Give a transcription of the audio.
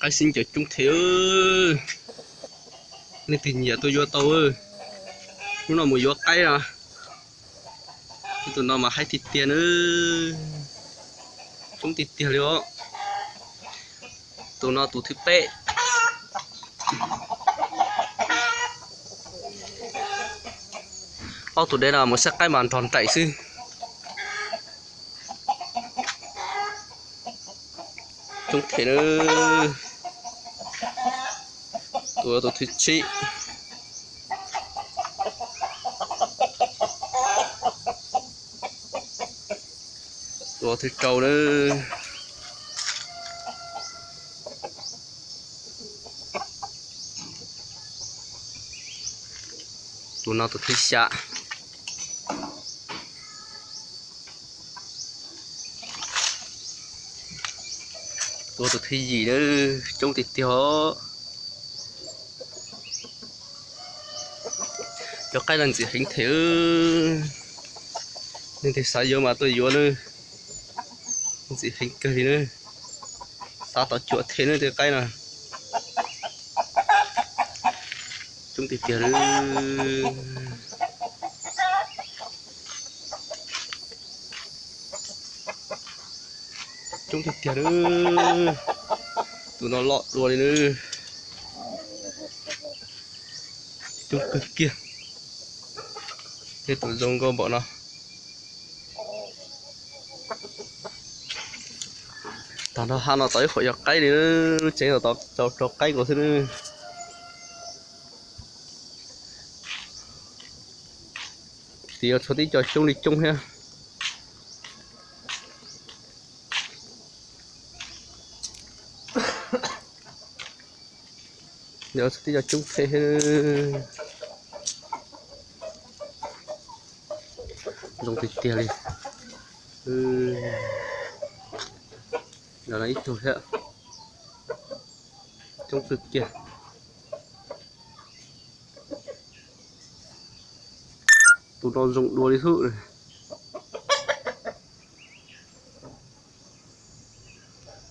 Qaib xib cov coob thiab. Leej twg nyiam tuaj yuav tau. Hnub no mus yuav qaib no. Tus no mas haib tiag tiag na. Coob tiag tiag li os. Tus no tus thib peb. Ob tug deb no mus saib qaib mas nrog nraim xwb. Coob thiab na. Tus tus thib tsib. Tus thib rau na. Tus no tus thib xya. Tus tus thib yim na. Coob tiag tiag os. Cov qaib no ntxim heev thiab. Leej twg xav yuav mas tuaj yuav na. Ntxim heev kawg li na. Xav tau cuam thiab na tej qaib no. Coob tiag tiag li. Coob tiag tiag li. Tus no loj dua li na. Coob kawg kiag. Thiab tus zoo nkauj npaum no. Tag nrho hab no tau ib qhuam yog qaib li, lub tsev no tau rau qaib nkaus xwb na. Tim no tshuav tib co coob li coob thiab. Yog tib co coob thiab. Zoo tiag tiag li. Yog no ib tug thiab. Coob kawg kiag. Tus no zoo dua li xwb.